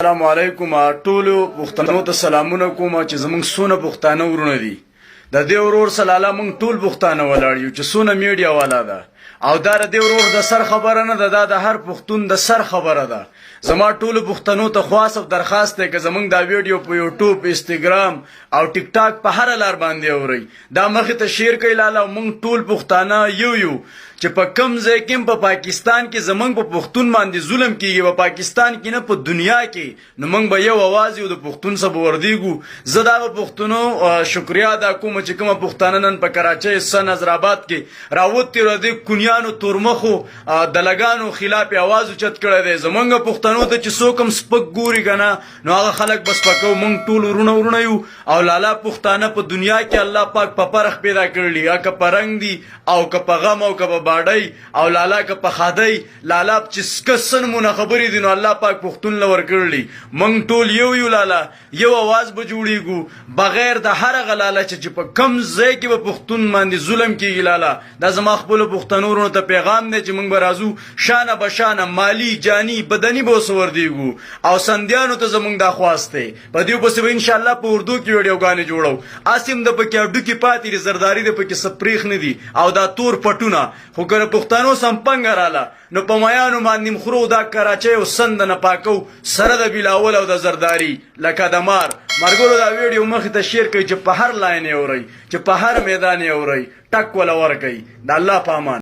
السلام علیکم ټولو پښتنو ته سلامونه کوم چې زمونږ سونه پښتانه ورونه دي. د دې ورور سلاله مونږ ټول پښتانه ولاړ یو چې سونه میډیا والا ده، او دا د دې ورور د سر خبره نه ده، دا د هر پښتون د سر خبره ده. زما ټولو پښتنو ته خواست او درخواست دی که زمونږ دا ویډیو په یوټیوب، انستګرام او ټیک ټاک په هره لار باندې اورئ، دا مخې ته شیر کړئ لاله. او مونږ ټول پښتانه یو یو چې په کم ځای کې په پاکستان کې زمونږ په پښتون باندې ظلم کیږي، په پاکستان کې نه په دنیا کې، نو مونږ به یو اواز یو د پښتون سره وردیګو. زه دا پښتنو شکریا ادا کوم چې کومه پښتانه نن په کراچۍ سن حضرآباد کې راوتي د کونیانو تورمخو دلګانو خلاف اواز اوچت کړی دی. زمونږ پښتنو ته چې څوک هم سپک ګوري که نه، نو هغه خلک بس پکو. مونږ ټول ورونه ورونه یو. او لالا پښتانه په دنیا کې الله پاک په پرخ پیدا کړلی، که په رنګ دي او که په غم او که په باډۍ او لالا که په خادۍ، لالا چې سکسن مونږ خبرې دي، نو الله پاک پښتون له ورکړلی. مونږ ټول یو یو لالا، یو اواز به جوړیږو بغیر د هر هغه لالا چې په کم ځای کې به پښتون باندې ظلم کیږي. لالا دا زما خپلو پښتنو وروڼو ته پیغام دی چې مونږ به راځو شانه به شانه، مالی، جانی، بدني به اوس وردیږو. او سندیانو ته زمونږ دا خواست دی، په دې پسې به انشاءالله په اردو کې ویډیوګانې جوړو. اسیم د پکې هډوکي پاتې دي، زرداري د پکې څه پرېښ نه دي او دا تور پټونه. خو که د پښتنو سم پنګه راله، نو په میانو باندې خورو دا کراچۍ او سند نه پاکو سره د بلاول او د زرداري لکه د مار مرګرو. دا ویډیو مخې ته شیر کړئ چې په هر لاین یې اورئ، چې په هر میدان یې اورئ، ټک وله ورکئ. د الله په امان.